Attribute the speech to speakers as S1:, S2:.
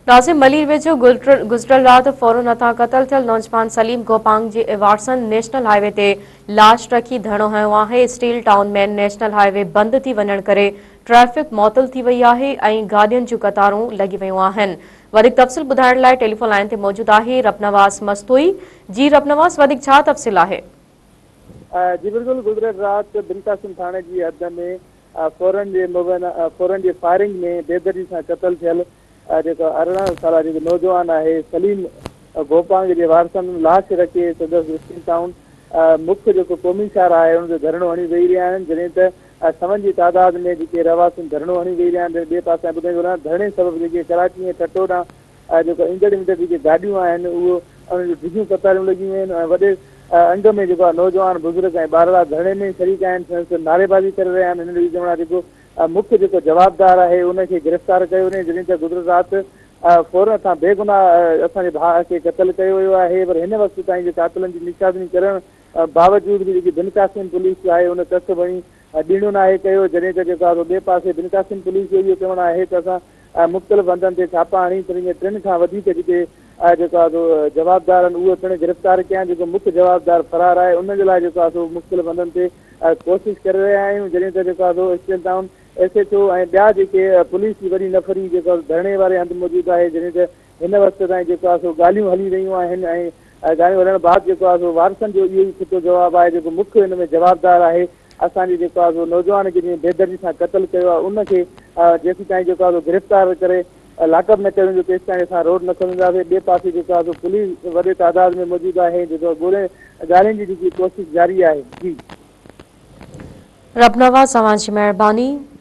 S1: ناظم ملير ويجهو گذريل رات ڦورن هٿان قتل ٿيل نوجوان سليم گوپانگ جي وارثن نيشنل هاء وي تي لاش رکي ڌرڻو هنيو آهي، steel town main national highway بند ٿي وڃڻ ڪري ٽريفڪ معطل ٿي وئي آهي ۽ گاڏين جون قطارون لڳي ويون آهن. وڌيڪ تفصيل ٻڌائڻ لاء ٽيليفون لائين تي موجود آهي ربنواز مستوئي، جي ربنواز وڌيڪ ڇا تفصيل آهي؟
S2: جي بلڪل گذريل رات بن قاسم ٿاڻي جي حد ۾ ڦورن جي مبينا ڦورن جي فائرنگ ۾ بيدردي سان قتل ٿيل جيڪو 18 سالا جيڪو نوجوان آهي سليم گوپانگ جي وارثن لاش رکي سندس اسٽيل ٽائون مک جيڪو قومي شاهراهه آهي ان تي ڌرڻو هڻي ويهي رهيا آهن جڏهن ته سون جي تعداد ۾ جيڪي رهواسين ڌرڻو هڻي ويهي رهيا آهن ٻئي پاسي ٻڌائيندو هلان ڌرڻي سبب جيڪي ڪراچي ۽ ٺٽو ڏانهن جيڪو ايندڙ ويندڙ جيڪي گاڏيون آهن اهو انهن جون ڊگهيون قطارون لڳيون ويون آهن ۽ وڏي انگ ۾ جيڪو آهي نوجوان بزرگ ۽ ٻارڙا ڌرڻي ۾ شريڪ آهن سندس نعريبازي ڪري رهيا آهن هنن جو چوڻ آهي جيڪو مک جيڪو جوابدار آهي ان کي گرفتار ڪيو وڃي جڏهن ته گذريل رات فورن هٿان بيگناهه اسان جي ڀاء کي قتل ڪيو ويو آهي پر هن وقت تائين جي قاتلن جي نشاندهي ڪرڻ باوجود به جيڪي بن قاسم پوليس آهي ان ڪک ڀڻي ڏيڻو ناهي ڪيو جڏهن ته جيڪو آهي سو ٻئي پاسي بن قاسم پوليس جو اهو چوڻ آهي ته اسان مختلف هنڌن تي ڇاپا هڻي ٽن ٽن کان وڌيڪ جيڪي جيڪو آهي سو جوابدار آهن اهي پڻ گرفتار ڪيا آهن جيڪو مک جوابدار فرار آهي ان جي لاء جيڪو آهي سو مختلف هنڌن تي ڪوشش ڪري رهيا آهيون جڏهن ته جيڪو آهي سو steel town S H O ۽ ٻيا جيڪي پوليس جي وڏي نفري جيڪو ڌرڻي واري هنڌ موجود آهي جڏهن ته هن وقت تائين جيڪو آهي سو ڳالهيون هلي رهيون آهن ۽ ڳالهيون هلڻ بعد جيڪو آهي سو وارثن جو اهو ئي ڇٽو جواب آهي جيڪو مک ان ۾ جوابدار آهي اسان جي جيڪو آهي سو نوجوان کي جنهن بيدردي سان قتل ڪيو آهي ان کي جيسيتائين جيڪو آهي سو گرفتار ڪري لاڪ اپ نه ڪيو ويندو تيسيتائين اسان روڊ نه کولينداسين ٻئي پاسي جيڪو آهي سو پوليس وڏي تعداد ۾ موجود آهي جيڪو ڳولين ڳالهين جي جيڪي ڪوشش جاري آهي جي.
S1: ربنواز اوهان جي مهرباني.